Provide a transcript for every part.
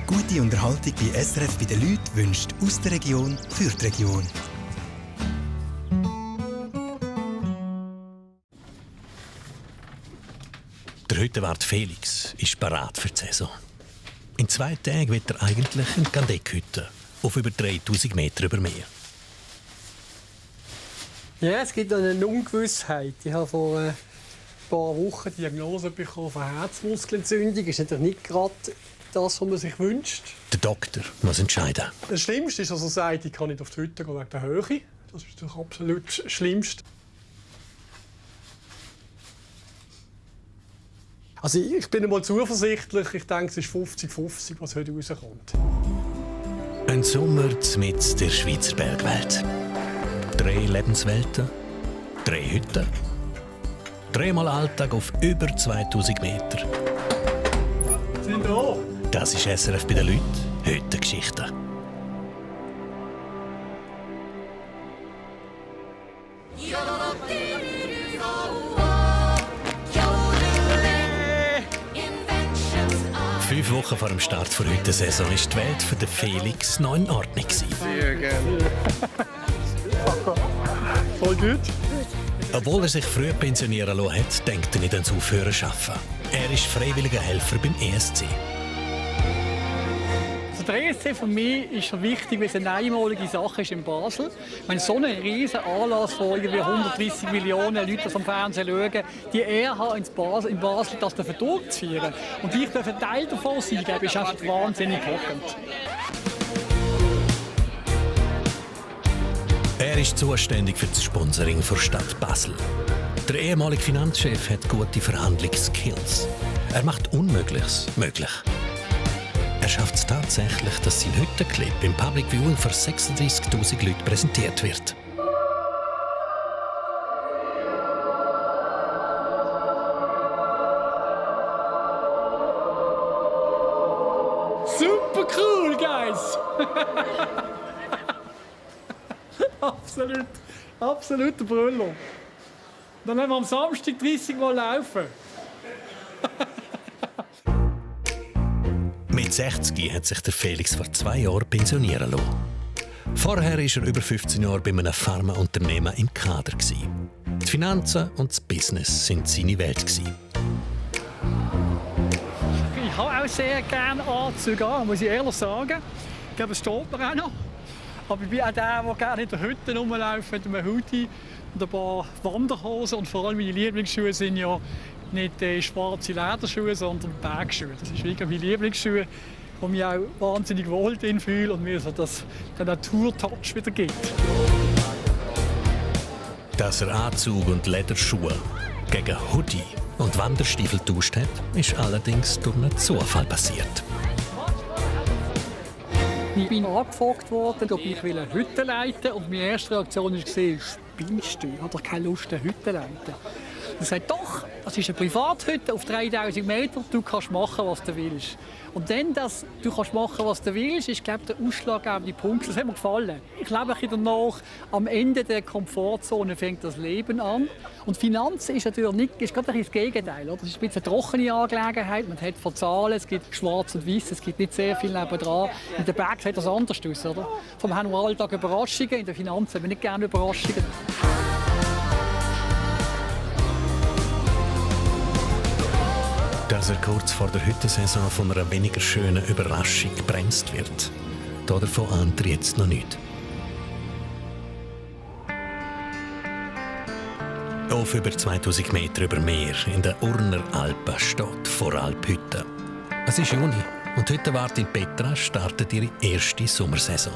Gute Unterhaltung bei SRF bei den Leuten wünscht aus der Region für die Region. Der Hüttenwart Felix ist bereit für die Saison. In 2 Tagen wird er eigentlich in die Gandeckhütte auf über 3000 Meter über Meer. Ja, es gibt eine Ungewissheit. Ich habe vor ein paar Wochen die Diagnose bekommen von Herzmuskelentzündung. Das ist natürlich nicht gerade das, was man sich wünscht. Der Doktor muss entscheiden. Das Schlimmste ist, dass er sagt, ich kann nicht auf die Hütte gehen wegen der Höhe. Das ist das absolut Schlimmste. Also ich bin einmal zuversichtlich. Ich denke, es ist 50-50, was heute rauskommt. Ein Sommer mitten der Schweizer Bergwelt. 3 Lebenswelten, 3 Hütten. 3-mal Alltag auf über 2000 Meter. Sind da? Das ist SRF bei den Leuten. Hüttengeschichten. Fünf Wochen vor dem Start der Hüttensaison war die Welt für den Felix noch in Ordnung. Sehr gerne. Voll gut. Obwohl er sich früh pensionieren lassen hat, denkt er nicht ans Aufhören zu arbeiten. Er ist freiwilliger Helfer beim ESC. Der ESC für mich ist wichtig, weil es eine einmalige Sache ist in Basel. Wenn so ein riesen Anlass von irgendwie 130 Millionen Leuten am Fernsehen schauen, die Ehre haben, in Basel das durchzuführen. Und ich darf ein Teil davon sein, ist einfach wahnsinnig hockend. Er ist zuständig für das Sponsoring der Stadt Basel. Der ehemalige Finanzchef hat gute Verhandlungsskills. Er macht Unmögliches möglich. Er schafft es tatsächlich, dass sein Hüttenclip im Public Viewing für 36'000 Leute präsentiert wird. Super cool, guys! Absoluter Brüller. Dann haben wir am Samstag 30 Mal laufen. Mit 60 hat sich der Felix vor 2 Jahren pensionieren lassen. Vorher war er über 15 Jahre bei einem Pharmaunternehmen im Kader. Die Finanzen und das Business waren seine Welt. Ich habe auch sehr gerne Anzüge an, muss ich ehrlich sagen. Ich glaube, es steht mir auch noch. Aber ich bin auch der gerne in der Hütte rumläuft mit einem Hoodie und ein paar Wanderhosen. Und vor allem meine Lieblingsschuhe sind ja nicht schwarze Lederschuhe, sondern Bergschuhe. Das ist wirklich meine Lieblingsschuhe, wo ich mich auch wahnsinnig wohl drin fühle und mir so den Natur-Touch wieder gibt. Dass er Anzug und Lederschuhe gegen Hoodie und Wanderstiefel getauscht hat, ist allerdings durch einen Zufall passiert. Ich bin angefragt worden, ob ich eine Hütte leiten will. Und meine erste Reaktion war, spinnst du? Ich habe doch keine Lust, eine Hütte zu leiten. Er sagt, doch, das ist eine Privathütte auf 3000 Meter. Du kannst machen, was du willst. Und dann, dass du kannst machen, was du willst, ist, glaube ich, der ausschlaggebende Punkt. Das hat mir gefallen. Ich lebe ein bisschen danach, am Ende der Komfortzone fängt das Leben an. Und Finanzen ist natürlich nicht, ist gerade das Gegenteil. Oder? Das ist ein bisschen eine trockene Angelegenheit. Man hat von Zahlen, es gibt schwarz und weiß, es gibt nicht sehr viel nebendran. In der Berg sieht das anders aus. Oder? Vom haben wir alltag Überraschungen, in den Finanzen haben wir nicht gerne Überraschungen. Dass er kurz vor der Hüttensaison von einer weniger schönen Überraschung gebremst wird, davon ahnt er jetzt noch nicht. Auf über 2000 Meter über Meer in den Urner Alpen steht Voralphütte. Es ist Juni und die Hüttenwartin Petra startet ihre erste Sommersaison.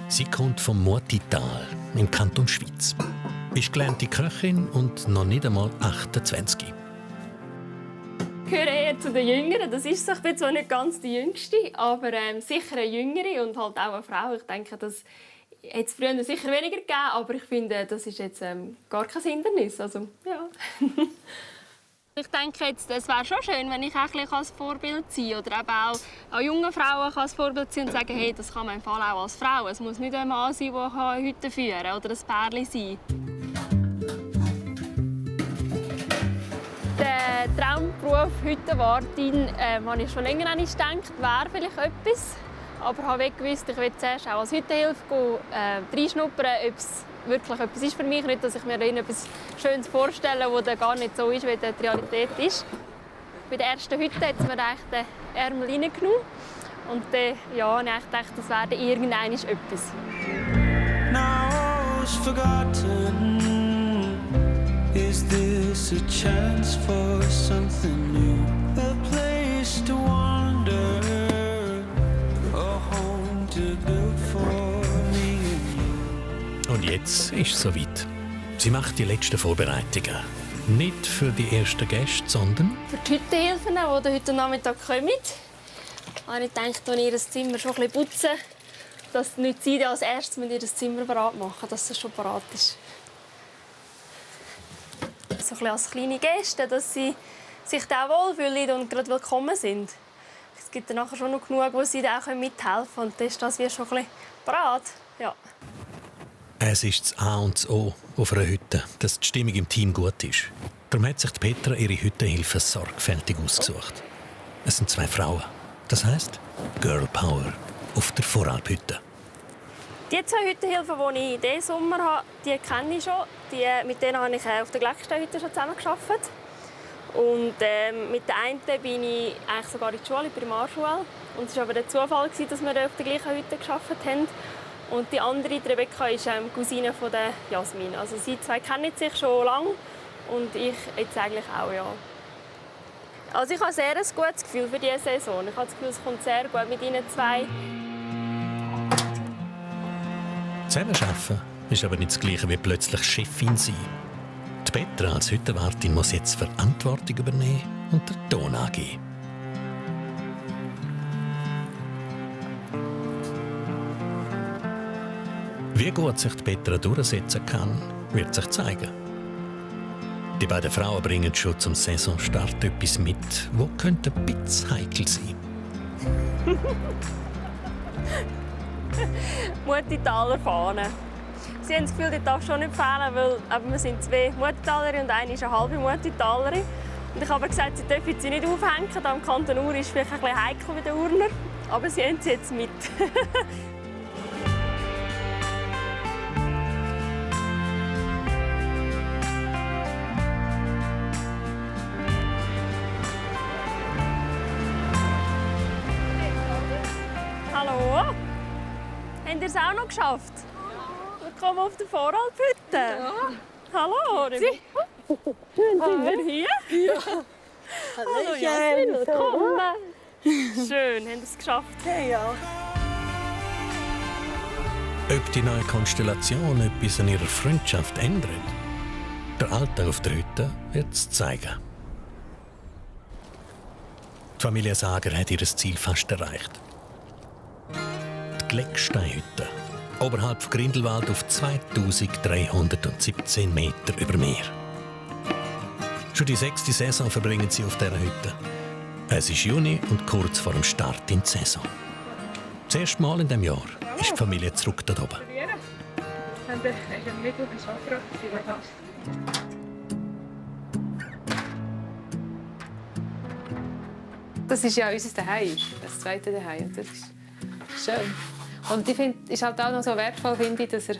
Sie kommt vom Murtital im Kanton Schwyz. Ist gelernte Köchin und noch nicht einmal 28. Ich gehöre eher zu den Jüngeren. Das ist so. Ich bin zwar nicht ganz die Jüngste, aber sicher eine Jüngere und halt auch eine Frau. Ich denke, das hätte es früher sicher weniger gegeben, aber ich finde, das ist jetzt gar kein Hindernis. Also, ja. Ich denke jetzt, es wäre schon schön, wenn ich auch ein bisschen als Vorbild sein kann. Oder eben auch an jungen Frauen als Vorbild sein und sagen, hey, das kann man im Fall auch als Frau. Es muss nicht ein Mann sein, der eine Hütte führen kann oder ein Pärchen sein. Der Traumberuf Hüttenwartin habe ich schon länger nicht gedacht, wäre vielleicht etwas. Aber ich habe gewusst, ich will zuerst auch als Hüttenhilfe reinschnuppern, ob es wirklich etwas ist für mich. Nicht, dass ich mir etwas Schönes vorstelle, das gar nicht so ist, wie die Realität ist. Bei der ersten Hütte hat es mir den Ärmel reingenommen. Und dann habe ich gedacht, das wäre dann irgendwann etwas. Now all's forgotten. Is this a chance for something new? A place to wander, a home to build for me and you. Und jetzt ist es soweit. Sie macht die letzten Vorbereitungen. Nicht für die ersten Gäste, sondern Für die Hüttenhilfen, die heute Nachmittag kommen, habe ich gedacht, dass ihr das Zimmer schon ein bisschen putzen, dass nicht sie als erstes ihr das Zimmer bereit machen, dass es schon bereit ist. So ein bisschen als kleine Gäste, dass sie sich da wohlfühlen und gerade willkommen sind. Es gibt dann nachher schon noch genug, wo sie da auch mithelfen können. Und dann ist das wie schon ein bisschen bereit. Ja. es ist das A und das O auf einer Hütte, dass die Stimmung im Team gut ist. Darum hat sich Petra ihre Hüttenhilfe sorgfältig ausgesucht. Es sind 2 Frauen. Das heisst Girl Power auf der Voralphütte. Die 2 Hüttenhilfen, die ich diesen Sommer habe, die kenne ich schon. Mit denen habe ich auf der Glecksteinhütte schon zusammengearbeitet. Und mit der einen bin ich eigentlich sogar in der Schule, in der Primarschule. Und es war aber der Zufall, dass wir auf der gleichen Hütte gearbeitet haben. Und die andere, die Rebecca, ist Cousine von der Jasmin. Also sie 2 kennen sich schon lange und ich jetzt eigentlich auch, ja. Also ich habe sehr ein gutes Gefühl für diese Saison. Ich habe das Gefühl, es kommt sehr gut mit ihnen 2. Zusammenarbeiten ist aber nicht das Gleiche wie plötzlich Chefin sein. Die Petra als Hüttenwartin muss jetzt Verantwortung übernehmen und den Ton angeben. Wie gut sich die Petra durchsetzen kann, wird sich zeigen. Die beiden Frauen bringen schon zum Saisonstart etwas mit, wo könnte ein bisschen heikel sein. Muttitaler Fahne. Sie haben das Gefühl, die darf schon nicht fehlen, weil wir sind 2 Muttitalerin und eine ist eine halbe Muttitalerin. Und ich habe aber gesagt, sie dürfen sie nicht aufhängen. Da im Kanton Uri ist es vielleicht ein bisschen heikel mit den Urner, aber sie haben sie jetzt mit. Hallo? Habt ihr es auch noch geschafft? Willkommen auf der Voralphütte. Ja. Hallo, Sie? Schön, sind wir hier? Ja. Hallo, Jasmin, willkommen. Schön, haben Sie es geschafft? Ja. Ob die neue Konstellation etwas an ihrer Freundschaft ändert? Der Alltag auf der Hütte wird es zeigen. Die Familie Sager hat ihr Ziel fast erreicht. Die Glecksteinhütte, oberhalb von Grindelwald auf 2317 Meter über Meer. Schon die 6. Saison verbringen sie auf dieser Hütte. Es ist Juni und kurz vor dem Start in die Saison. Das erste Mal in diesem Jahr ist die Familie zurück dort oben. Das ist ja unser Zuhause, das zweite Zuhause. Und das ist schön. Und ich finde, es ist halt auch noch so wertvoll, finde ich, dass er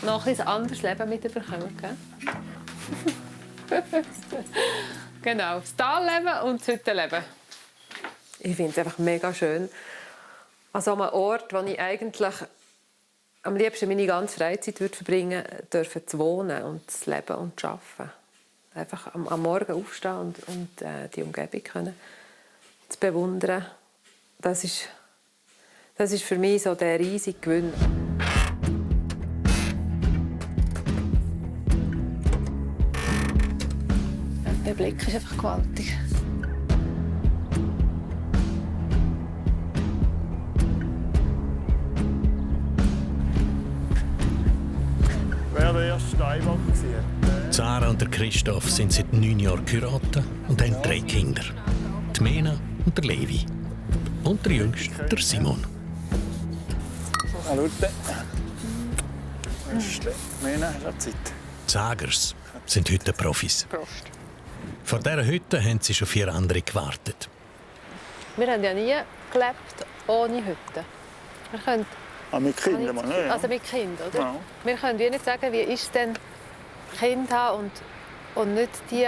noch ein anderes Leben mitbekommt. Genau, das Talleben und das Hüttenleben. Ich finde es einfach mega schön. An so einem Ort, wo ich eigentlich am liebsten meine ganze Freizeit verbringen würde, zu wohnen und zu leben und zu arbeiten. Einfach am Morgen aufstehen und die Umgebung können zu bewundern. Das ist für mich so der riesige Gewinn. Der Blick ist einfach gewaltig. Wer der erste Steinbock war? Sarah und der Christoph sind seit 9 Jahren geheiratet und haben 3 Kinder. Die Mena und der Levi. Und der Jüngste, der Simon. Hallo. Mena, hast du Zeit? Die Sagers sind heute Profis. Vor dieser Hütte haben sie schon 4 andere gewartet. Wir haben ja nie gelebt ohne Hütte. Wir können, Mit Kindern, ja. also mit Kindern, oder? Ja. Wir können wie nicht sagen, wie ist denn Kind haben und nicht die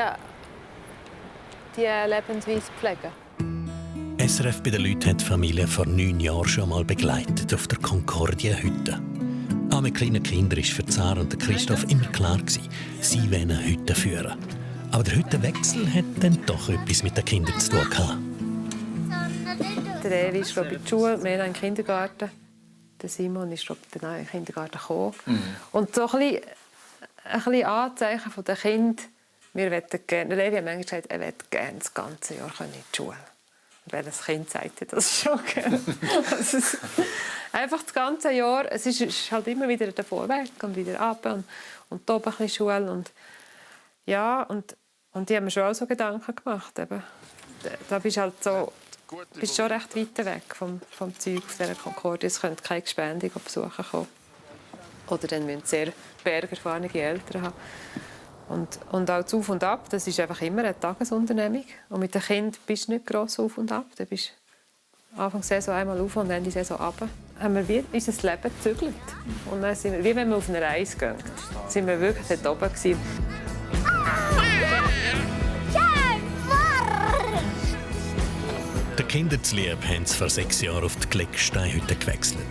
Lebensweise pflegen. SRF bei den Leuten hat die Familie vor 9 Jahren schon mal begleitet auf der Concordia-Hütte. Auch mit kleinen Kindern war für Sarah und Christoph immer klar, sie wollen eine Hütte führen. Aber der Hüttenwechsel hat dann doch etwas mit den Kindern zu tun gehabt. Der Evi ist in die Schule, Mena in den Kindergarten. Der Simon ist dann in den Kindergarten gekommen. Und so ein bisschen Anzeichen von den Kindern, wir wollen gerne. Der Levi hat manchmal gesagt, er möchte gerne das ganze Jahr in die Schule. Und wenn das Kind sagt, das schon gerne. Einfach das ganze Jahr. Es ist halt immer wieder davor weg und wieder ab und da ein bisschen Schule. Und, ja, und die haben mir schon auch so Gedanken gemacht. Eben. Da bist du halt so, bist schon recht weit weg vom Zeug auf dieser Concordia. Es können keine Gespende besuchen kommen. Oder dann müssen sehr bergerfahrene Eltern haben. Und auch das Auf und Ab, das ist einfach immer eine Tagesunternehmung. Und mit den Kindern bist du nicht gross auf und ab. Du bist Anfang Saison einmal auf und Ende Saison runter. Haben wir wie unser Leben gezügelt. Und dann sind wir, wie wenn wir auf eine Reise gehen. Sind wir wirklich dort oben gewesen. Der Kinderzlieb haben sie vor 6 Jahren auf die Glecksteinhütte gewechselt.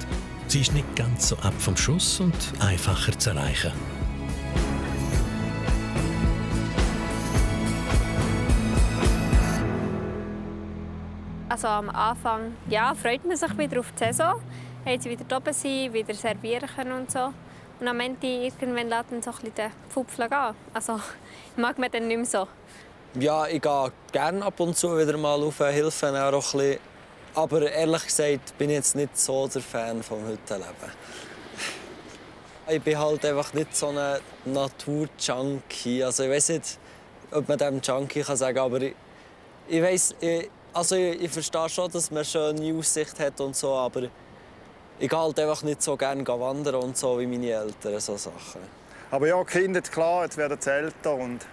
Sie ist nicht ganz so ab vom Schuss und einfacher zu erreichen. Also am Anfang freut man sich wieder auf die Saison. Haben sie wieder oben sein, wieder servieren können und so. Und am Ende irgendwann lässt dann so ein bisschen der Pfupfel gehen. Also ich mag mir dann nicht mehr so. Ja, ich gehe gerne ab und zu wieder mal auf helfen, auch ein bisschen. Aber ehrlich gesagt bin ich jetzt nicht so der Fan vom Hüttenleben. Ich bin halt einfach nicht so ein Natur-Junkie. Also ich weiß nicht, ob man dem Junkie sagen kann, aber ich weiss, ich verstehe schon, dass man eine schöne Aussicht hat und so, aber ich gehe halt einfach nicht so gerne wandern und so wie meine Eltern, so Sachen. Aber ja, die Kinder, klar, jetzt werden sie älter und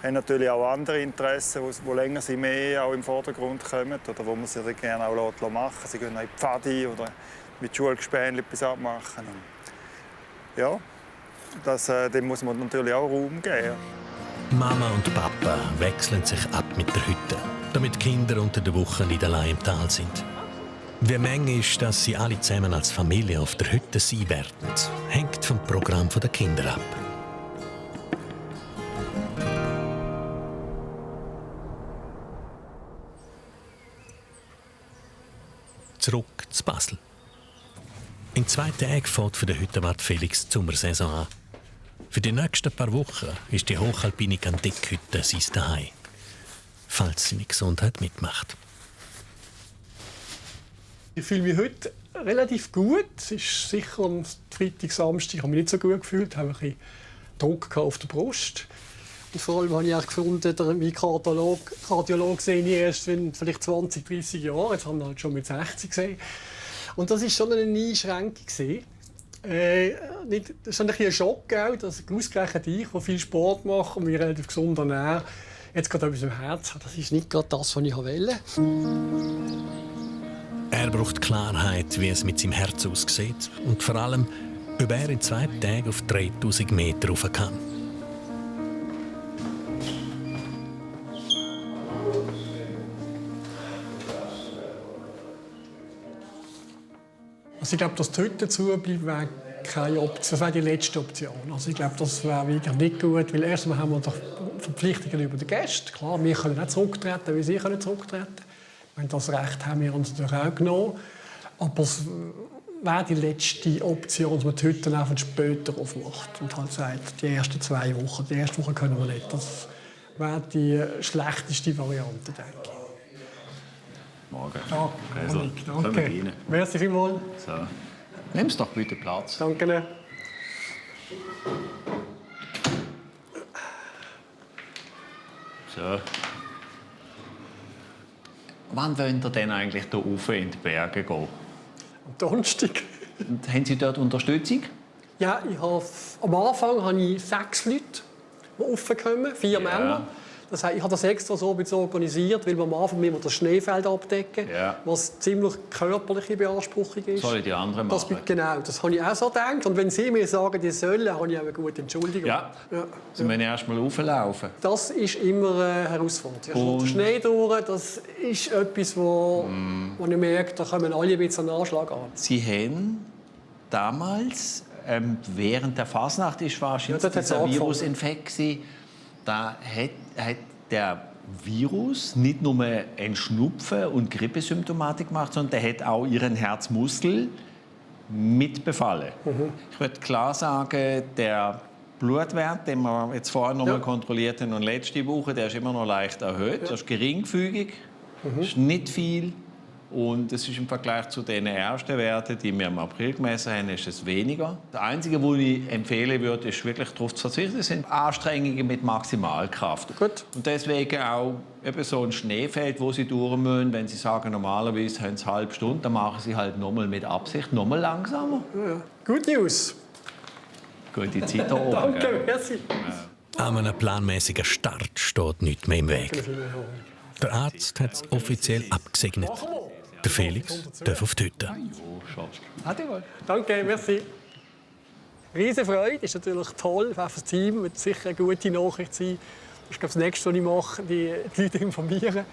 haben natürlich auch andere Interessen, die länger sie mehr auch im Vordergrund kommen oder wo man sie gerne auch machen lässt. Sie gehen in die Pfadi oder mit Schulgespänchen etwas abmachen. Ja, dem muss man natürlich auch Raum geben. Mama und Papa wechseln sich ab mit der Hütte, damit die Kinder unter der Woche nicht allein im Tal sind. Wie manchmal ist, dass sie alle zusammen als Familie auf der Hütte sein werden, hängt vom Programm der Kinder ab. Zurück zu Basel. In 2 Tagen fährt für den Hüttenwart Felix die Sommersaison an. Für die nächsten paar Wochen ist die hochalpine Gandeckhütte sein Zuhause, falls seine Gesundheit mitmacht. Ich fühle mich heute relativ gut. Es ist sicher am Freitag, Samstag, ich habe mich nicht so gut gefühlt. Ich habe ein bisschen Druck auf der Brust. Und vor allem habe ich auch gefunden, mein Kardiolog sehe ich erst in vielleicht 20, 30 Jahren. Jetzt haben wir halt schon mit 60 gesehen. Und das war schon eine Einschränkung. Das ist ein Schock, dass ausgerechnet ich, der viel Sport mache und mich relativ gesund ernähre, jetzt gerade etwas im Herz habe. Das ist nicht gerade das, was ich wollte. Er braucht Klarheit, wie es mit seinem Herz aussieht und vor allem, ob er in 2 Tagen auf 3000 Meter rauf kann. Also ich glaube, dass die Hütte zubleibt, wäre keine Option. Das wäre die letzte Option. Also ich glaube, das wäre wirklich nicht gut, weil erstmal haben wir doch Verpflichtungen über die Gäste. Klar, wir können nicht zurücktreten, wie sie können zurücktreten. Das Recht haben wir uns natürlich auch genommen. Aber es wäre die letzte Option, dass man die Hütte einfach später aufmacht und halt sagt, die ersten 2 Wochen, die erste Woche können wir nicht. Das wäre die schlechteste Variante, denke ich. Morgen. Ja, also, danke. Merci vielmals. So. Nimmst doch bitte Platz. Danke. So. Wann wollt ihr denn eigentlich hier rauf in die Berge gehen? Am Donnerstag. Und haben Sie dort Unterstützung? Ja, am Anfang habe ich 6 Leute, die raufkommen, 4 Männer. Das heißt, ich habe das extra so ein bisschen organisiert, weil wir am Anfang müssen wir das Schneefeld abdecken, was ziemlich körperliche Beanspruchung ist. Soll ich die anderen machen? Genau, das habe ich auch so gedacht. Und wenn Sie mir sagen, die sollen, habe ich auch eine gute Entschuldigung. Ja. Sie müssen erst mal rauflaufen. Das ist immer eine Herausforderung. Der Schnee durch, das ist etwas, wo ich merke, da kommen alle ein bisschen einen Anschlag an. Sie haben damals, während der Fasnacht ist wahrscheinlich dieser Virusinfekt gewesen, da hat der Virus nicht nur einen Schnupfen und Grippesymptomatik gemacht, sondern der hat auch ihren Herzmuskel mitbefallen. Ich würde klar sagen, der Blutwert, den wir jetzt vorher noch mal kontrolliert haben und letzte Woche, der ist immer noch leicht erhöht. Das ist geringfügig, ist nicht viel. Und es ist im Vergleich zu den ersten Werten, die wir im April gemessen haben, ist es weniger. Das Einzige, was ich empfehlen würde, ist wirklich darauf zu verzichten, das sind Anstrengungen mit Maximalkraft. Gut. Und deswegen auch eben so ein Schneefeld, wo Sie durch müssen. Wenn Sie sagen, normalerweise haben Sie eine halbe Stunde, dann machen Sie halt nochmal mit Absicht nochmal langsamer. Ja. Good News. Gute Zeit hier oben. Danke, merci. An einem planmäßigen Start steht nichts mehr im Weg. Der Arzt hat es offiziell abgesegnet. Der Felix darf auf die Hütte. Danke, merci. Riesen Freude, ist natürlich toll für das Team, wird sicher eine gute Nachricht sein. Das ist das Nächste, was ich mache, die Leute informieren,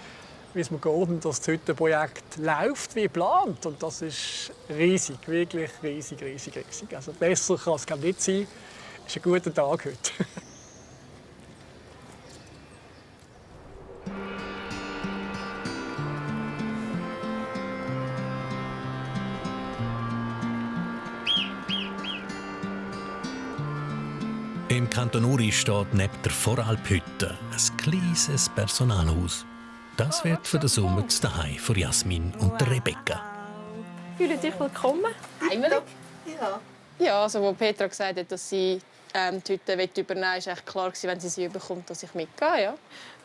wie es mir geht und dass das Hüttenprojekt läuft wie geplant. Und das ist riesig, wirklich riesig. Also besser kann es nicht sein. Es ist ein guter Tag heute. Im Kanton Uri steht neben der Voralphütte ein kleines Personalhaus. Das wird für den Sommer das Zuhause von Jasmin und der Rebecca. Fühlen dich willkommen? Heimelig? Ja, also als Petra gesagt hat, dass sie die Hütte übernehmen will, war echt klar, wenn sie sie bekommt, dass ich mitgehe. Ja.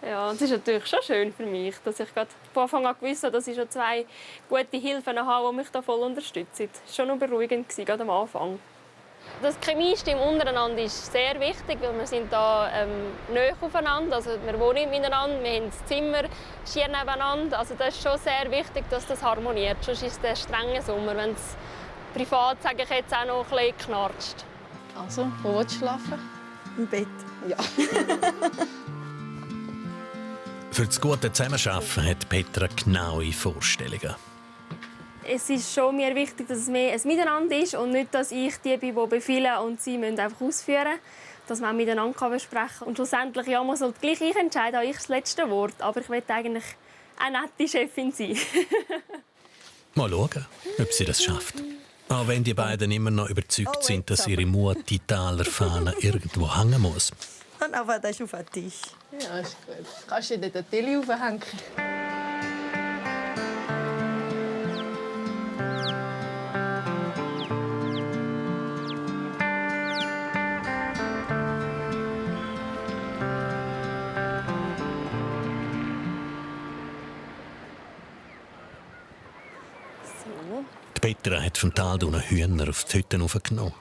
Ja, es ist natürlich schon schön für mich, dass ich gerade von Anfang an gewusst habe, dass ich schon 2 gute Hilfen habe, die mich da voll unterstützen. Das war schon noch beruhigend, gerade am Anfang. Das Chemiestimmen untereinander ist sehr wichtig, weil wir sind da nahe aufeinander. Also wir wohnen miteinander, wir haben das Zimmer schier nebeneinander. Also das ist schon sehr wichtig, dass das harmoniert. Sonst ist es der strenge Sommer, wenn es privat, sage ich jetzt, auch noch ein bisschen knarscht. Also, wo willst du schlafen? Im Bett. Ja. Für das gute Zusammenarbeiten hat Petra genaue Vorstellungen. Es ist schon mir wichtig, dass es mehr ein Miteinander ist und nicht, dass ich die bin, die befehlen und sie müssen einfach ausführen. Dass man auch miteinander besprechen kann. Und schlussendlich ja, muss halt gleich ich entscheiden, habe ich das letzte Wort. Aber ich will eigentlich eine nette Chefin sein. Mal schauen, ob sie das schafft. Auch wenn die beiden immer noch überzeugt sind, dass ihre Muttitaler Fahne irgendwo hängen muss. Und aber das ist auf den Tisch. Ja, ist gut. Kannst du nicht den Tilly aufhängen? Petra hat vom Tal unten Hühner auf die Hütten aufgenommen.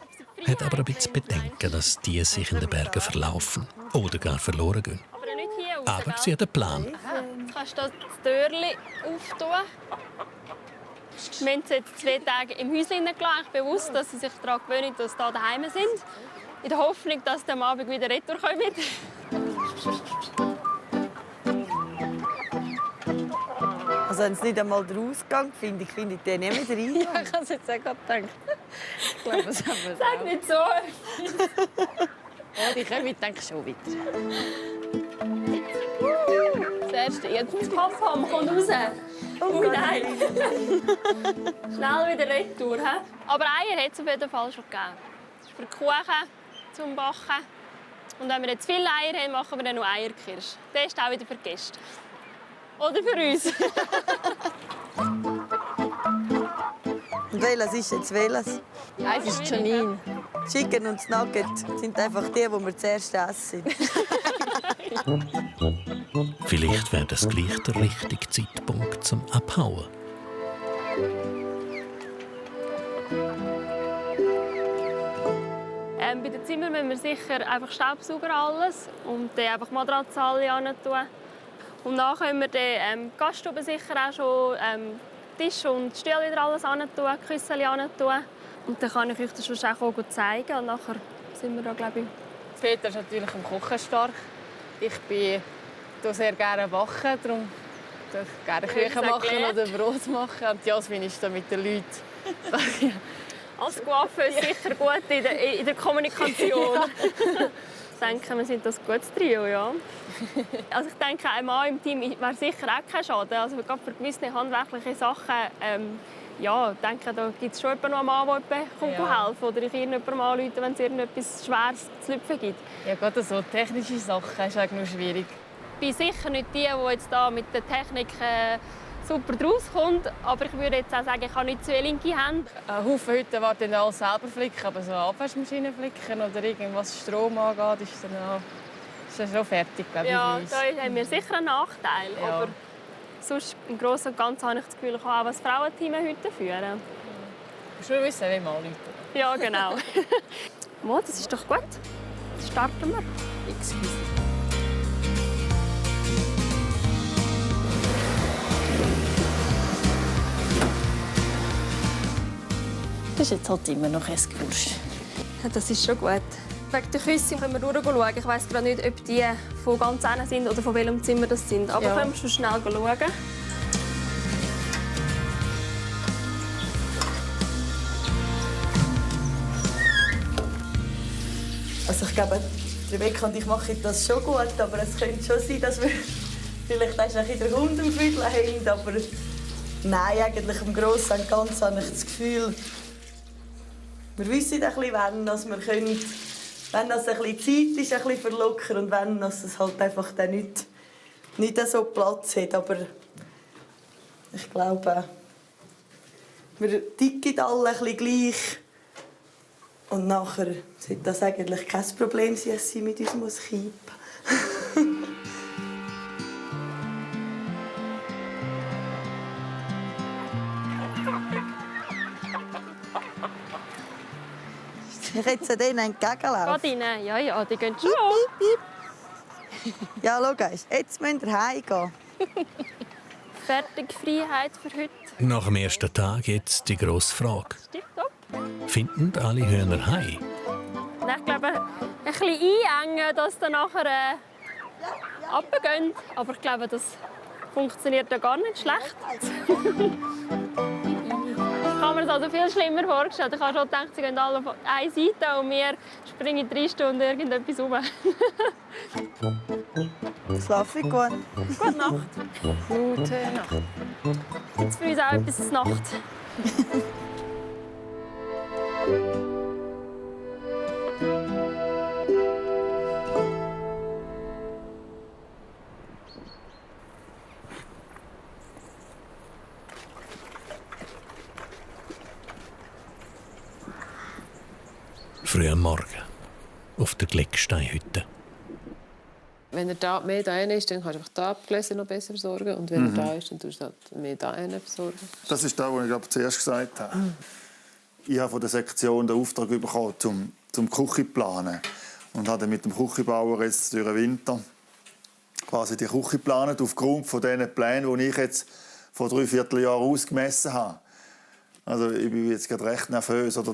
Hat aber ein bisschen Bedenken, dass die sich in den Bergen verlaufen oder gar verloren gehen. Aber sie hat einen Plan. Jetzt kannst du das Türchen auftun. Wir haben sie jetzt 2 Tage im Häuschen gelassen, bewusst, dass sie sich daran gewöhnen, dass sie hier daheim sind. In der Hoffnung, dass sie am Abend wieder retour kommen. Also wenn es nicht einmal den Ausgang finde ich den nicht mehr rein. Ja, ich habe es jetzt auch gerade gedacht. Ich glaube, das haben wir Sag nicht so. Oh, die kommen, denke ich, schon wieder. Das erste, jetzt Papa, komm raus. Oh nein. Schnell wieder retour. He? Aber Eier hat es auf jeden Fall schon gegeben. Das ist für die Kuchen zum Backen. Und wenn wir jetzt viele Eier haben, machen wir dann noch Eierkirsch. Der ist auch wieder für die Gäste. Oder für uns. Und welches ist jetzt welches? Ja, es ist Janine. Chicken und das Nugget sind einfach die wir zuerst essen. Vielleicht wäre das gleich der richtige Zeitpunkt zum Abhauen. Bei den Zimmern müssen wir sicher einfach Staubsauger alles und dann einfach Matratzen alle hin tun. Und dann können wir die Gaststube sicher auch schon Tisch und Stühle wieder alles hin tun, Küssel hin tun. Und dann kann ich euch das schon auch gut zeigen und nachher sind wir da, glaube ich. Peter ist natürlich im Kochen stark. Ich bin sehr gerne backen, darum ich gerne Küche machen oder Brot machen. Und Jasmin ist da mit den Leuten. Als Coiffeur ist sicher gut in der Kommunikation. Ich denke, wir sind das ein gutes Trio, ja. Also ich denke, ein Mann im Team wäre sicher auch kein Schaden. Also gerade für gewisse handwerkliche Sachen, ja, ich denke, da gibt es schon noch einen Mann, der helfen kommt. Oder ich irgendjemandem anrufen, wenn es irgendetwas Schweres zu lüpfen gibt. Ja, gerade so technische Sachen ist eigentlich nur schwierig. Ich bin sicher nicht die jetzt da mit der Technik super rauskommt. Aber ich würde jetzt auch sagen, ich habe nicht zu linke Hände. Ein Haufen Hütten werden alles selber flicken, aber so Abwaschmaschinen flicken oder irgendwas Strom angeht, ist dann schon fertig, glaube ich. Ja, da haben wir sicher einen Nachteil. Ja. Aber sonst im Großen und Ganzen habe ich das Gefühl, ich kann auch ein Frauenteam Hütten führen. Du musst nur wissen, wie man anrufen. Ja, genau. Mal, das ist doch gut. Jetzt starten wir. Excuse. Das ist jetzt halt immer noch ein Gewürsch. Ja, das ist schon gut. Wegen der Küsse können wir durchschauen. Ich weiss gerade nicht, ob die von ganz innen sind oder von welchem Zimmer das sind. Aber Ja. können wir schon schnell schauen. Also ich glaube, Rebecca und ich machen das schon gut, aber es könnte schon sein, dass wir vielleicht erst ein bisschen den Hund im Viertel haben. Aber nein, eigentlich im Großen und Ganzen habe ich das Gefühl, wir wissen ein bisschen, wann wir können, wenn das ein bisschen Zeit ist, ein bisschen verlockern und wenn es halt einfach dann nicht so Platz hat. Aber ich glaube, wir ticken alle ein bisschen gleich. Und nachher sollte das eigentlich kein Problem sein, dass sie mit uns kippen muss. Ich jetzt denen entgegenlaufen. Geht rein? Ja, die gehen schon. Piep, piep. Ja, schau, jetzt müsst ihr heimgehen. Fertig, Freiheit für heute. Nach dem ersten Tag jetzt die grosse Frage. Tipptopp. Finden alle Hühner heim? Ich glaube, ein bisschen einengen, dass dann nachher runtergehen. Aber ich glaube, das funktioniert ja gar nicht schlecht. Ich habe mir das also viel schlimmer vorgestellt. Ich habe schon gedacht, sie gehen alle auf eine Seite und wir springen 3 Stunden irgendetwas rum. Schlafe ich gut. Gute Nacht. Gute Nacht. Jetzt für uns auch etwas zur Nacht. Früh am Morgen auf der Glecksteinhütte. Wenn er mehr da ist, dann kannst du einfach da abgelesen noch besser versorgen. Und wenn er da ist, dann tust du halt mehr da versorgen. Das ist das, was ich zuerst gesagt habe. Ich habe von der Sektion den Auftrag bekommen, zum Küche zu planen. Und habe mit dem Küchenbauer jetzt durch den Winter quasi die Küche geplant, aufgrund von diesen Plänen, die ich jetzt vor 3/4 Jahren ausgemessen habe. Also ich bin jetzt gerade recht nervös, oder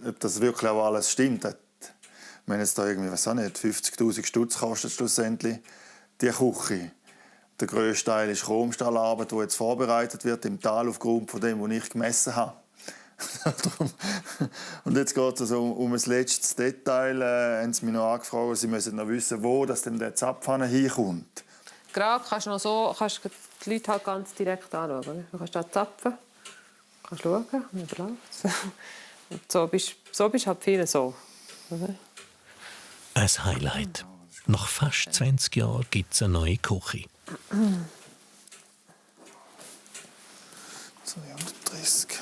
ob das wirklich auch alles stimmt. Wenn jetzt da irgendwie, was auch nicht, 50'000 Stutz kostet schlussendlich die Küche. Der grösste Teil ist Chromstahlarbeit, die jetzt vorbereitet wird im Tal aufgrund von dem, was ich gemessen habe. Und jetzt geht es also um ein letztes Detail. Haben sie mich noch angefragt, sie müssen noch wissen, wo das denn der Zapfhahn hinkommt. Gerade kannst du die Leute halt ganz direkt anschauen. Du kannst da zapfen, kannst schauen, und dann läuft's. Und so bist du halt viel so. Ein Highlight. Nach fast 20 Jahren gibt es eine neue Küche. 230.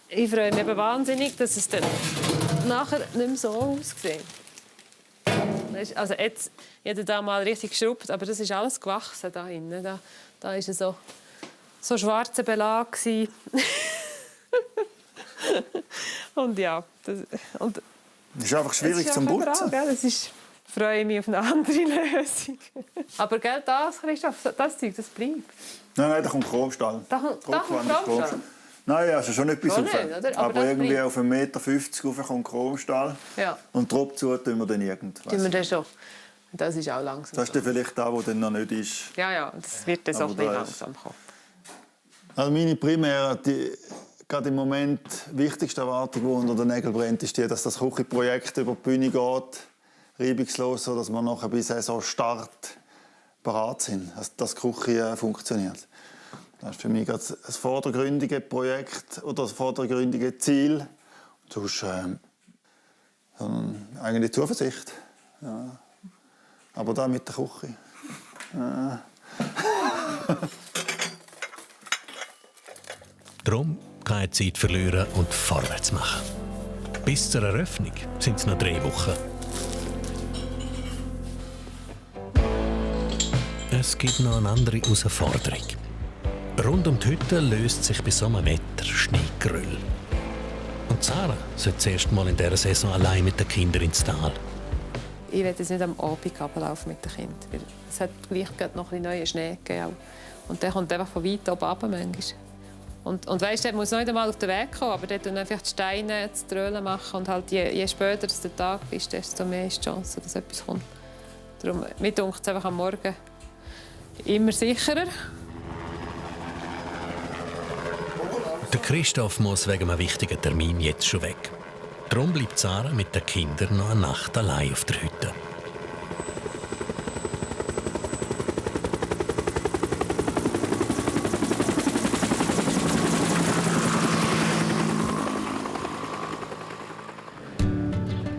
Ich freue mich eben wahnsinnig, dass es dann nachher nicht mehr so aussieht. Also jetzt hat er mal richtig geschrubbt, aber das ist alles gewachsen da hinten. Da war so schwarzer Belag. Und ja, das ist einfach schwierig zum Putzen. Ich freue mich auf eine andere Lösung. Aber gell, das, Christoph, das Zeug, das bleibt. Nein, da kommt Chromstahl. Da kommt Chromstahl? Nein, also schon etwas rauf. Aber irgendwie bleibt. auf 1,50 Meter rauf kommt Chromstahl. Ja. Und drauf zu tun wir dann irgendwas. Tun wir das schon. Das ist auch langsam. Das ist dann vielleicht da, wo dann noch nicht ist. Ja, das wird dann so ein bisschen langsam kommen. Also meine primäre, gerade im Moment wichtigste Erwartung, die unter den Nägeln brennt, ist die, dass das Küchenprojekt über die Bühne geht, reibungslos, sodass wir nachher bis Saisonstart bereit sind, dass die Küche funktioniert. Das ist für mich ein vordergründiges Projekt oder ein vordergründiges Ziel. Sonst eigentlich Zuversicht. Ja. Aber da mit der Küche. Ja. Darum keine Zeit verlieren und vorwärts machen. Bis zur Eröffnung sind es noch 3 Wochen. Es gibt noch eine andere Herausforderung. Rund um die Hütte löst sich bei so einem Wetter Schneegeröll. Und Sarah sollte zuerst mal in dieser Saison allein mit den Kindern ins Tal. Ich werde jetzt nicht am Abend runterlaufen mit den Kindern. Weil es hat gleich noch ein neuen Schnee gegeben. Und der kommt einfach von weit oben runter manchmal. Und weißt, der muss noch nicht einmal auf den Weg kommen, aber dort einfach die Steine zu Trölen machen. Und halt, je später es der Tag ist, desto mehr ist die Chance, dass etwas kommt. Darum, mir dunkt es einfach am Morgen immer sicherer. Der Christoph muss wegen einem wichtigen Termin jetzt schon weg. Darum bleibt Sarah mit den Kindern noch eine Nacht allein auf der Hütte.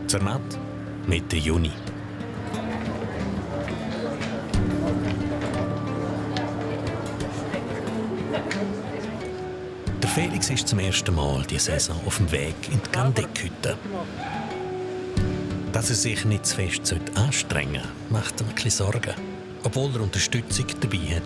Zermatt, Mitte Juni. Der Felix ist zum ersten Mal diese Saison auf dem Weg in die Gandeck-Hütte. Dass er sich nicht zu fest anstrengen sollte, macht ihm ein bisschen Sorgen, obwohl er Unterstützung dabei hat.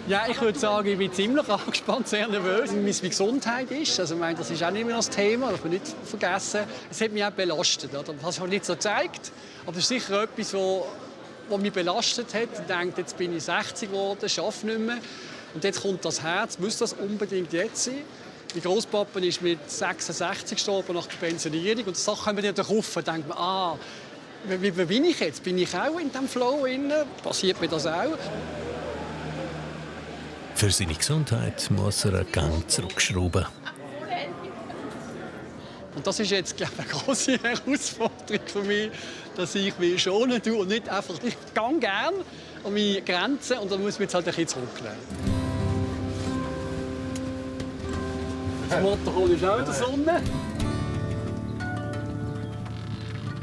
Ja, ich würde sagen, ich bin ziemlich angespannt, sehr nervös, wie meine Gesundheit ist. Also, ich meine, das ist auch nicht mehr das Thema, das darf man nicht vergessen. Es hat mich auch belastet, oder? Das habe ich nicht so gezeigt, aber es ist sicher etwas, was mich belastet hat. Ich denke, jetzt bin ich 60 geworden, schaffe nicht mehr. Und jetzt kommt das Herz, muss das unbedingt jetzt sein. Mein Großpapa ist mit 66 gestorben nach der Pensionierung. Und das kommen dann auf und denkt man, wie bin ich jetzt? Bin ich auch in diesem Flow drin? Passiert mir das auch? Für seine Gesundheit muss er einen Gang zurückschrauben. Und das ist jetzt, glaube ich, eine große Herausforderung für mich, dass ich mich schonen tue und nicht einfach. Ich gehe gerne an meine Grenzen und dann muss man jetzt halt ein bisschen zurücklehnen. Das Motorrad ist auch in der Sonne.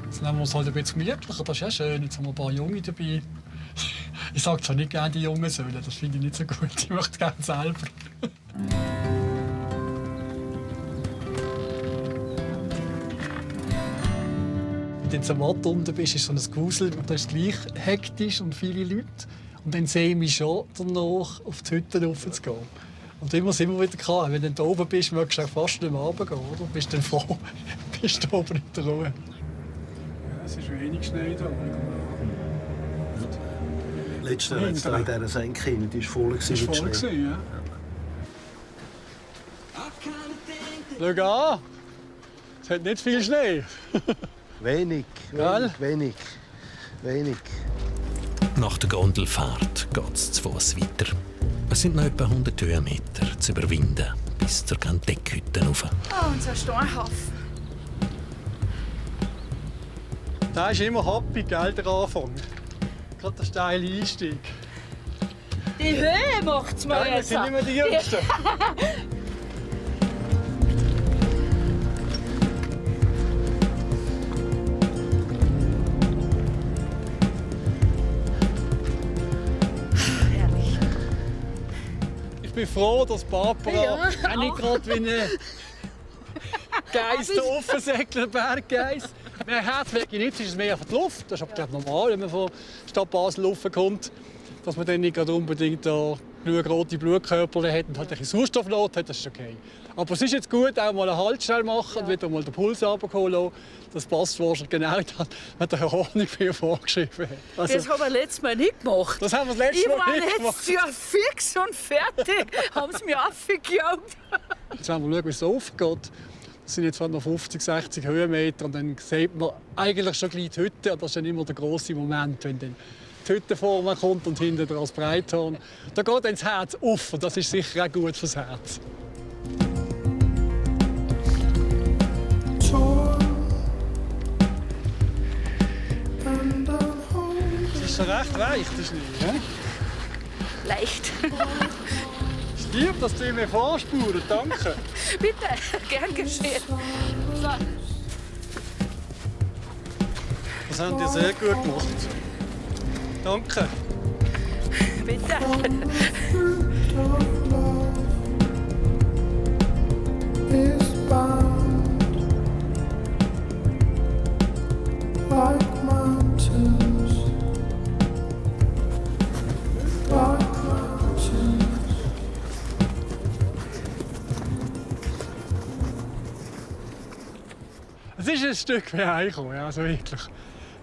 Jetzt nehmen wir es halt ein bisschen gemütlicher. Das ist ja schön. Jetzt haben wir ein paar Junge dabei. Ich sage zwar nicht gerne die Jungen sollen, das finde ich nicht so gut. Ich möchte es gerne selber. Wenn du in Zermatt unten bist, ist so ein Gewusel, da ist gleich hektisch und viele Leute. Und dann sehe ich mich schon danach, auf die Hütte raufzugehen. Und immer sind wir wieder klar, wenn du da oben bist, möchtest du fast nicht mehr runtergehen, oder? Du bist dann froh, bist du oben in der Ruhe. Ja, es ist wenig Schnee da. Letztes Jahr in dieser Senke, die war voll. Die war voll, ja. Schau an, es hat nicht viel Schnee. Wenig. Nach der Gondelfahrt geht es zu Fuss weiter. Es sind noch etwa 100 Höhenmeter zu überwinden bis zur Gandeck-Hütte rauf. Oh, und so ein Steinhaufen. Da ist immer happy, gell, der Anfang. Gerade der steile Einstieg. Die Höhe macht's mir wir jetzt. sind nicht mehr die Jüngsten. Ich bin froh, dass Barbara auch nicht gerade wie ein Geiss da offen segelt, Berggeiss. Mehr Herzwege nicht, ist es mehr von der Luft. Das ist aber normal, wenn man von Stadt Basel raufkommt, dass man dann nicht unbedingt genug rote Blutkörper hat und halt ein bisschen Sauerstoff hat, das ist okay. Aber es ist jetzt gut, auch mal einen Halt schnell machen und wieder mal den Puls runterholen. Das passt wahrscheinlich genau das, was der Herr Hornig mir vorgeschrieben hat. Also, das haben wir letztes Mal nicht gemacht. Das haben wir das letzte Mal nicht gemacht. Ich war letztes Jahr fix und fertig. Haben sie mich aufgejagt. Jetzt werden wir schauen, wie es aufgeht. Das sind jetzt noch 50, 60 Höhenmeter und dann sieht man eigentlich schon gleich die Hütte. Und das ist dann immer der grosse Moment, wenn dann die Hütte vor mir kommt und hinten das Breithorn. Da geht dann das Herz auf und das ist sicher auch gut fürs Herz. Es ist schon recht weich, der Schnee. Ne? Leicht. Ich liebe, dass du mir vorspulen. Danke. Bitte, gern geschehen. So. Das haben die sehr gut gemacht. Danke. Bitte. Es ist ein Stück wie heimkommen, ja, also wirklich.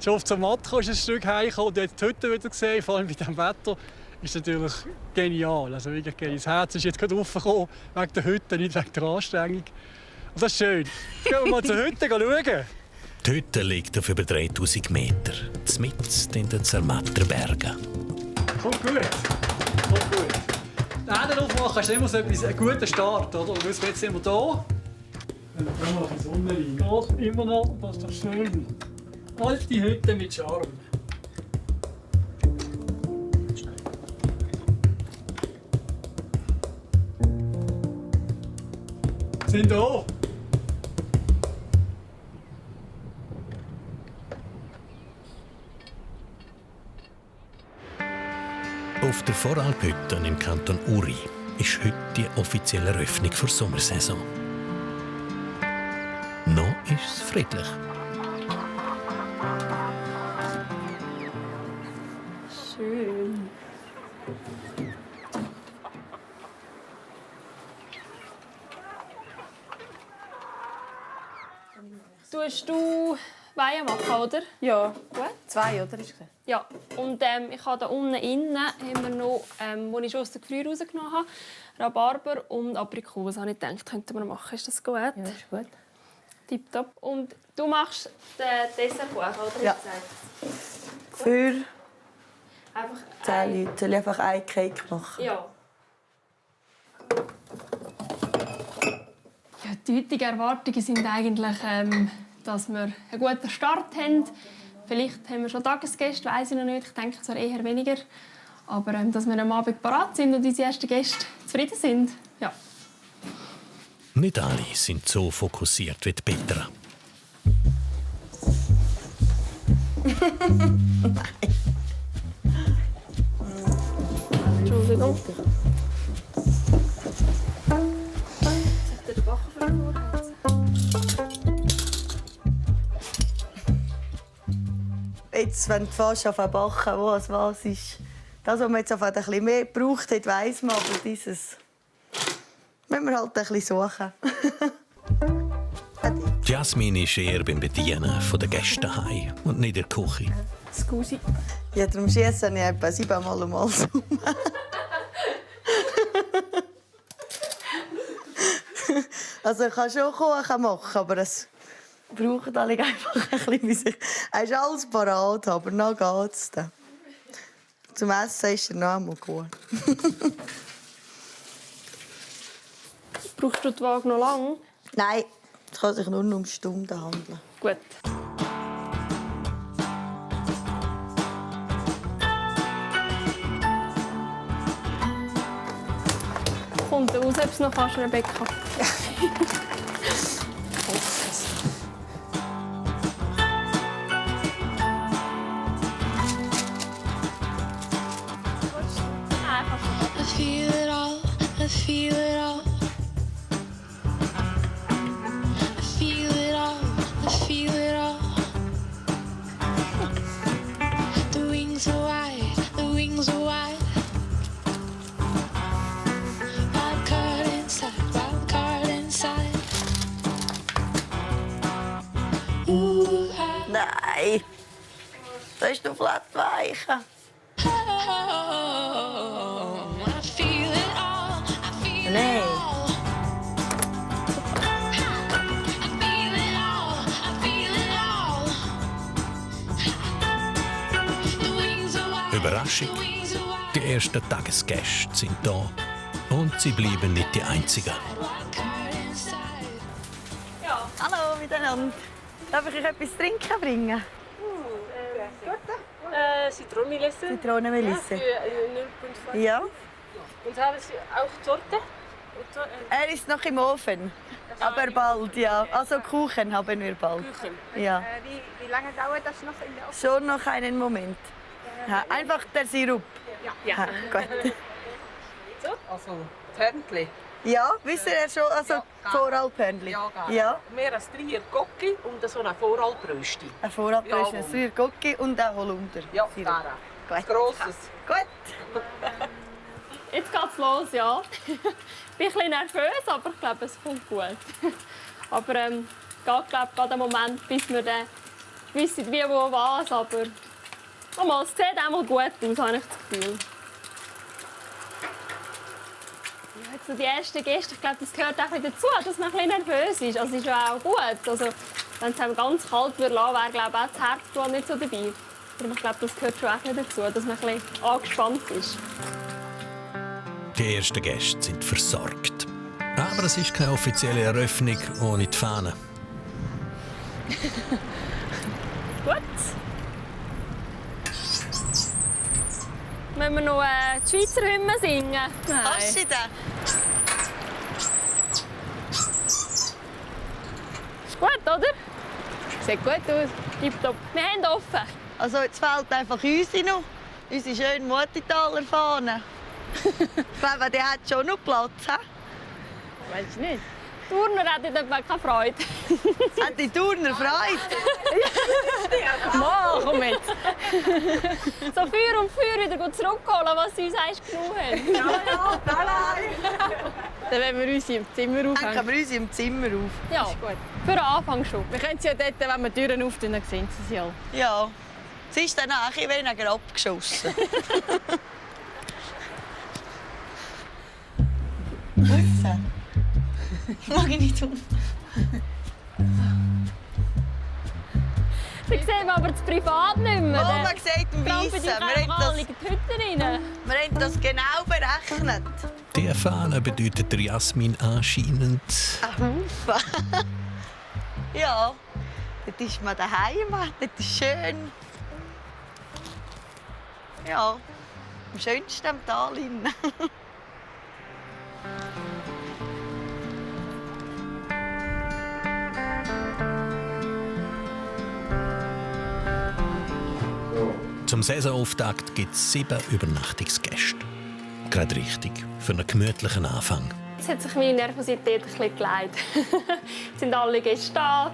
Schon auf zur Matko ist ein Stück heimkommen und jetzt die Hütte wieder gesehen, vor allem bei diesem Wetter, ist natürlich genial. Also wirklich genial. Das Herz ist jetzt gerade raufgekommen, wegen der Hütte, nicht wegen der Anstrengung. Und das ist schön. Jetzt gehen wir mal zur Hütte schauen. Die Hütte liegt auf über 3000 Meter, mitten in den Zermatter Bergen. Kommt gut. Kommt gut. Den Hände aufmachen ist immer so ein guter Start, oder? Und jetzt sind wir hier. Dann gehen wir auf die Sonne rein. Das immer noch, das ist doch schön. Alte Hütte mit Charme. Sind hier. Auf der Voralphütte im Kanton Uri ist heute die offizielle Eröffnung für die Sommersaison. Noch ist es friedlich. Schön. Tust du Weihe machen, oder? Ja. Gut. 2, oder? Ist gesagt. Ja, und ich habe da unten innen haben wir noch, wo ich schon aus der Gefrier rausgenommen habe, Rhabarber und Aprikose. Habe ich gedacht, könnten wir machen. Ist das gut? Ja, ist gut. Tipptopp. Und du machst den Dessertkuchen, oder? Ja. Für Einfach 10 Leute soll ich einfach einen Cake machen. Ja. Ja, die heutigen Erwartungen sind eigentlich, dass wir einen guten Start haben. Vielleicht haben wir schon Tagesgäste, weiss ich noch nicht. Ich denke zwar eher weniger. Aber dass wir am Abend parat sind und unsere ersten Gäste zufrieden sind. Ja. Nicht alle sind so fokussiert wie die Petra. Entschuldigung. Den Bach verloren. Jetzt, wenn du fast auf backen, was ist. Das, was man jetzt ein bisschen mehr gebraucht hat, weiss man, aber dieses müssen wir halt ein bisschen suchen. Jasmin ist eher beim Bedienen der Gäste daheim und nicht in der Küche. Scusi. Ja, darum schieße ich etwa 7-mal um alles herum. Also ich kann schon Kuchen machen, aber es braucht alle einfach ein bisschen wie sich. Er ist alles parat, aber noch geht's dann. Zum Essen ist er noch einmal gut. Brauchst du die Waage noch lange? Nein, es kann sich nur um Stunden handeln. Gut. Kommt raus, ob es noch kannst, Rebecca. I feel it all, I feel it all. I feel it all, I feel it all. Nein. Das ist doch Flattweichen. Nein. Überraschung. Die ersten Tagesgäste sind da. Und sie bleiben nicht die Einzigen. Hallo miteinander. Darf ich euch etwas zu trinken bringen? Zitronenmelisse. Zitronenmelisse. Ja, Ja. Und haben Sie auch Torte? Er ist noch im Ofen. Aber bald, ja. Also Kuchen haben wir bald. Kuchen. Ja. Wie lange dauert das noch in der Ofen? Schon noch einen Moment. Ja, einfach der Sirup. Ja. Gut. Also, Törntli. Ja, wisst ihr schon? Also Voralpörnli. Ja, gerne. Ja. Mehr als 3 Gocki und so ein Voralbrösti. Ein Voralbrösti, Ja, ein Rührgocki und ein Holunder. Ja, Sirup. Gut. Grosses. Gut. Jetzt geht's los, ja. Ich bin ein bisschen nervös, aber ich glaube, es kommt gut. Aber geht, glaube ich, gerade einen Moment, bis wir dann wissen, wie, wo, was. Aber es sieht einmal gut aus, habe ich das Gefühl. Ja, jetzt so die ersten Gäste, ich glaube, das gehört auch dazu, dass man ein bisschen nervös ist. Also ist ja auch gut. Also, wenn es einem ganz kalt lassen würde, wäre, glaube ich, auch das Herzblut nicht so dabei. Aber ich glaube, das gehört schon auch dazu, dass man ein bisschen angespannt ist. Die ersten Gäste sind versorgt. Aber es ist keine offizielle Eröffnung ohne die Fahne. Gut. Müssen wir noch die Schweizer Hymne singen? Nein. Hast du den? Ist gut, oder? Sieht gut aus. Tipptopp. Wir haben offen. Also jetzt fehlt einfach unsere noch. Unsere schöne Muttitaler Fahne. Ich glaube, die hat schon noch Platz. He? Weiß ich nicht. Die Turner hätten etwa keine Freude. Hat die Turner Freude? Mann, komm jetzt. So Feuer und Feuer wieder zurückholen, was sie uns eigentlich genug haben. Ja, nein. Dann wollen wir uns im Zimmer aufhängen. Dann hängen wir uns im Zimmer auf. Ja, ist gut. Für den Anfang schon. Wir können sie ja dort, wenn wir die Türen auftun, dann sehen sie sie alle. Ja. Sie ist dann auch ein wenig abgeschossen. Wissen? Mag ich nicht tun. Sie sehen aber das Privat nicht mehr. Oh, man sieht im Weissen. Wir haben die Hütten rein. Wir haben das genau berechnet. Die Fahne bedeutet der Jasmin anscheinend. Ein Haufen. Ja, dort ist man daheim, dort ist schön. Ja, am schönsten am Tal innen. Zum Saisonauftakt gibt es 7 Übernachtungsgäste. Gerade richtig für einen gemütlichen Anfang. Jetzt hat sich meine Nervosität ein bisschen geleitet. Jetzt sind alle Gäste da.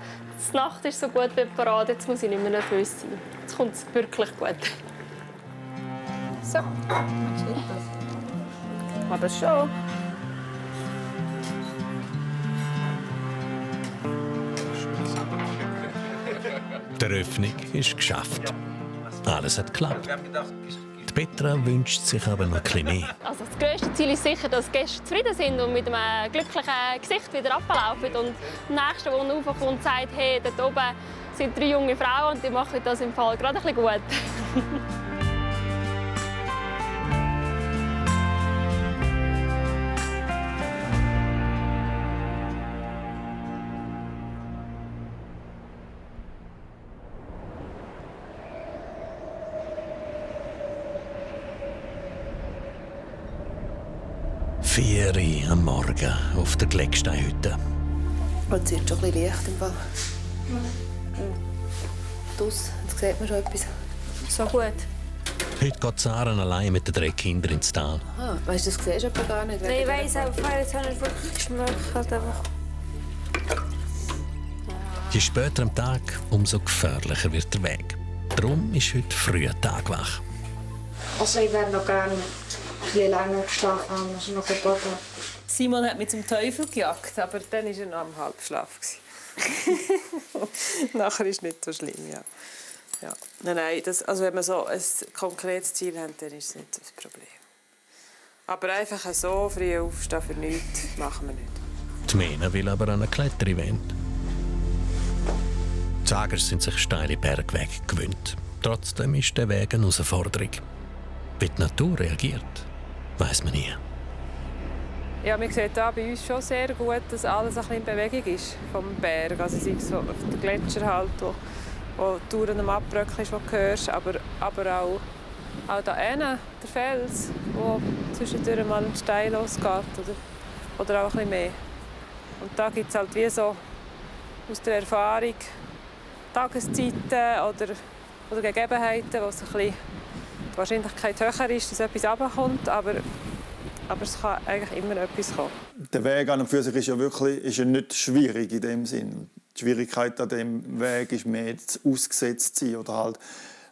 Die Nacht ist so gut parat. Jetzt muss ich nicht mehr nervös sein. Jetzt kommt es wirklich gut. So. Aber schon. Die Eröffnung ist geschafft. Alles hat geklappt. Die Petra wünscht sich aber noch ein bisschen mehr. Also das grösste Ziel ist sicher, dass die Gäste zufrieden sind und mit einem glücklichen Gesicht wieder ablaufen. Und der Nächste, der raufkommt, sagt, hey, dort oben sind 3 junge Frauen und die machen das im Fall gerade ein bisschen gut. Vier Uhr am Morgen auf der Glecksteinhütte. Jetzt wird es schon ein bisschen Licht im Fall. Draussen, jetzt sieht man schon etwas. So gut. Heute geht Sarah allein mit den 3 Kindern ins Tal. Ah, weißt du, das siehst du aber gar nicht. Nein, ich weiss auch, jetzt habe ich wirklich geschmeckt. Je später am Tag, umso gefährlicher wird der Weg. Darum ist heute früh Tagwach. Also ich wäre noch gerne ein bisschen länger geschlafen haben, also noch ein paar Tage. Simon hat mich zum Teufel gejagt, aber dann war er noch am Halbschlaf. Nachher ist es nicht so schlimm, ja. Ja. Nein, also wenn wir so ein konkretes Ziel haben, dann ist es nicht das Problem. Aber einfach so früh aufstehen für nichts machen wir nicht. Die Mena will aber an ein Kletterevent. Die Sagers sind sich steile Bergwege gewöhnt. Trotzdem ist der Weg eine Herausforderung. Wie die Natur reagiert, weiss man nie. Ja, man sieht hier bei uns schon sehr gut, dass alles ein bisschen in Bewegung ist vom Berg. Also sei es so auf den Gletscher halt, wo die Touren am Abbröckeln ist, die du hörst, aber auch da hinten, der Fels, wo zwischendurch mal ein Stein losgeht oder auch ein bisschen mehr. Und da gibt es halt wie so aus der Erfahrung Tageszeiten oder Gegebenheiten, wo es ein bisschen die Wahrscheinlichkeit höher ist, dass etwas runterkommt, aber es kann eigentlich immer etwas kommen. Der Weg an und für sich ist ja wirklich nicht schwierig in dem Sinn. Die Schwierigkeit an dem Weg ist mehr ausgesetzt zu sein oder halt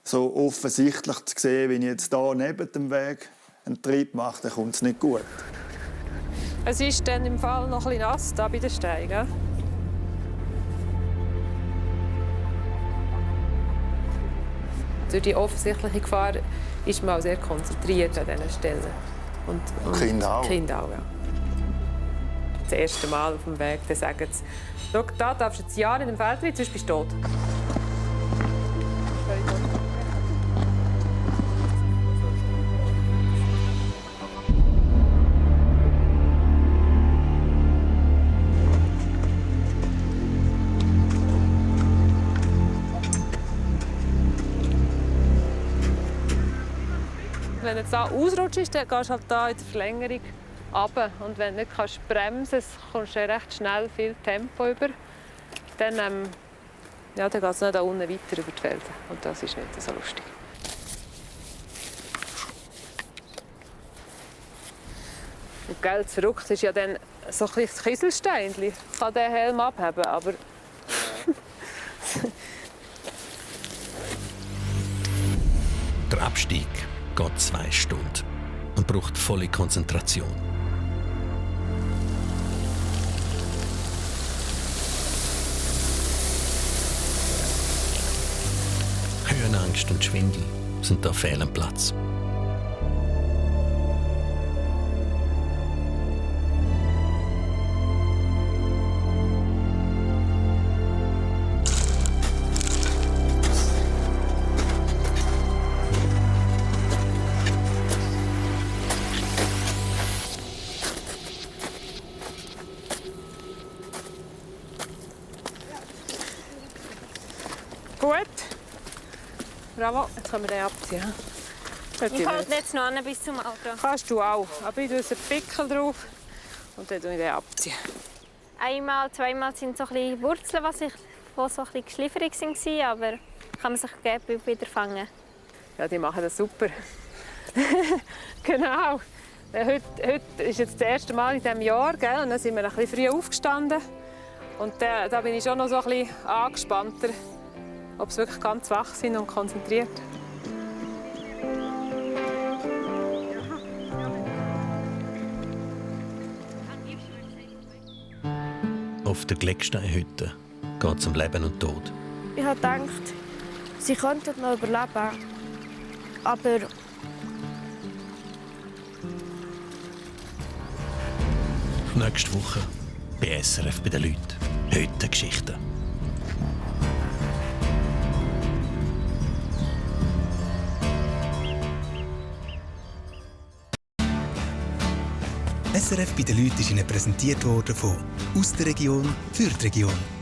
so offensichtlich zu sehen, wenn ich jetzt hier neben dem Weg einen Trieb mache, dann kommt es nicht gut. Es ist dann im Fall noch ein bisschen nass da bei den Steinen. Durch die offensichtliche Gefahr ist man auch sehr konzentriert an diesen Stellen. Und Kinder auch. Kinder auch, ja. Das erste Mal auf dem Weg, dann sagen sie, schau, da darfst du jetzt ein Jahr in dem Feld sein, sonst bist du tot. Wenn du jetzt hier ausrutschst, dann gehst du halt hier in der Verlängerung runter. Und wenn du nicht bremsen kannst, kommst du recht schnell viel Tempo über. Dann, dann geht es da unten weiter über die Felsen. Und das ist nicht so lustig. Und gell, zurück ist ja dann so ein kleines Kieselsteinchen. Ich kann den Helm abheben, aber... Der Abstieg geht 2 Stunden und braucht volle Konzentration. Höhenangst und Schwindel sind da fehl am Platz. Gut. Bravo, jetzt können wir den abziehen. Ich halte jetzt noch an bis zum Auto. Kannst du auch. Aber ich tue einen Pickel drauf und dann tue ich den abziehen. Einmal, zweimal sind so ein bisschen Wurzeln, die so ein bisschen geschliffrig waren, aber kann man sich geben wieder fangen. Ja, die machen das super. Genau. Heute ist jetzt das erste Mal in diesem Jahr, gell? Und dann sind wir ein bisschen früh aufgestanden. Und da bin ich schon noch so ein bisschen angespannter, ob sie wirklich ganz wach sind und konzentriert. Auf der Glecksteinhütte geht es um Leben und Tod. Ich habe gedacht, sie könnten noch überleben. Aber Nächste Woche bei SRF bei den Leuten. Heute Geschichten. SRF bei den Leuten ist Ihnen präsentiert worden von «Aus der Region für die Region».